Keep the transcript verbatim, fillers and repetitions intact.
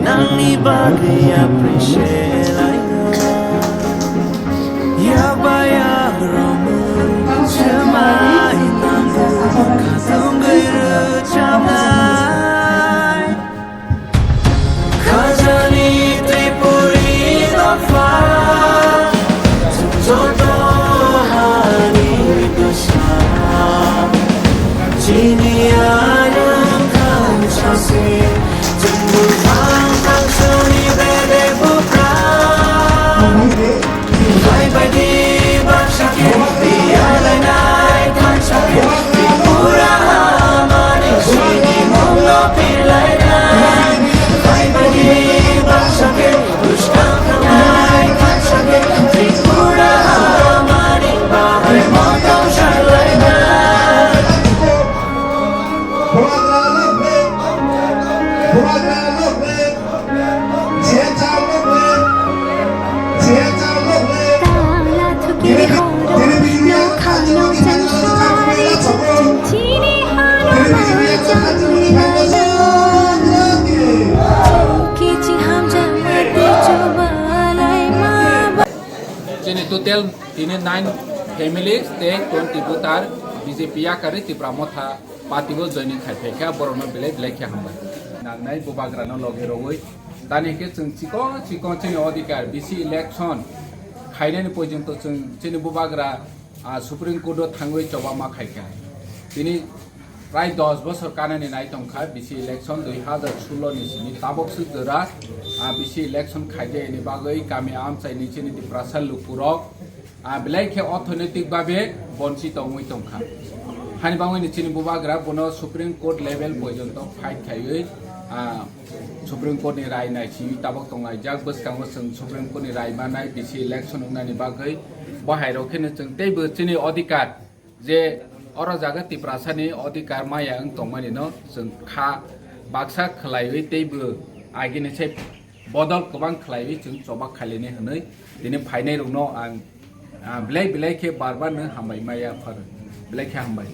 Nangni bagwi appreciate laina. Yabaya romwi swmai tangwi khatungwi rwchapnai. Khajani Tripuri dopha, joto hani bwsa. Chini ayang khansasi, chwng buphang thangsani bede bupra. Bai bai di baksa khe, biyalainai thansa khe, Tripura hamani sini mungno pirlainai. Bai bai di baksa khe, buskang thangnai thansa khe, Tripura hamani bagwi mungno sarlainai. Chini total tini nine families tei twenty voter B J P yakarwi Tipra Motha party o joining khai phaikha, borokno belai belai khe hambai. Nangnai bubagrano loge rogwi tani khe chwng chikon chikon chini odhikar B C election khainani porjonto chwng chini bubagra, ah, Supreme Court o thangwi choba ma khaikha. Tini prai dos bosor kanani nai tongkha B C election dui hazar sullo ni simi tabok swk jora, ah, B C election khaijayani bagwi kami amchaini chini Tiprasa lukurok, ah, belai khe orthonoitik babe bonchi tongwi tongkha. Hani bagwini chini bubagra bono Supreme Court level porjonto fight khaiwi, ah, Supreme Court ni rai naisingwi tabok tonglaijak. Bwskango chwng Supreme Court ni rai manai B C election wngnani bagwi bo hairok kheno chwng teibo chini odhikar je oro jaga Tiprasani odhikar maya wng tongmani no chwng kha baksa khwlaiwi teibo agini se bodol kwbang khwlaiwi chwng choba khailini hwnwi tini phainai rokno ang, ah, belai belai khe bar bar no hambai maya phar belai khe hambai.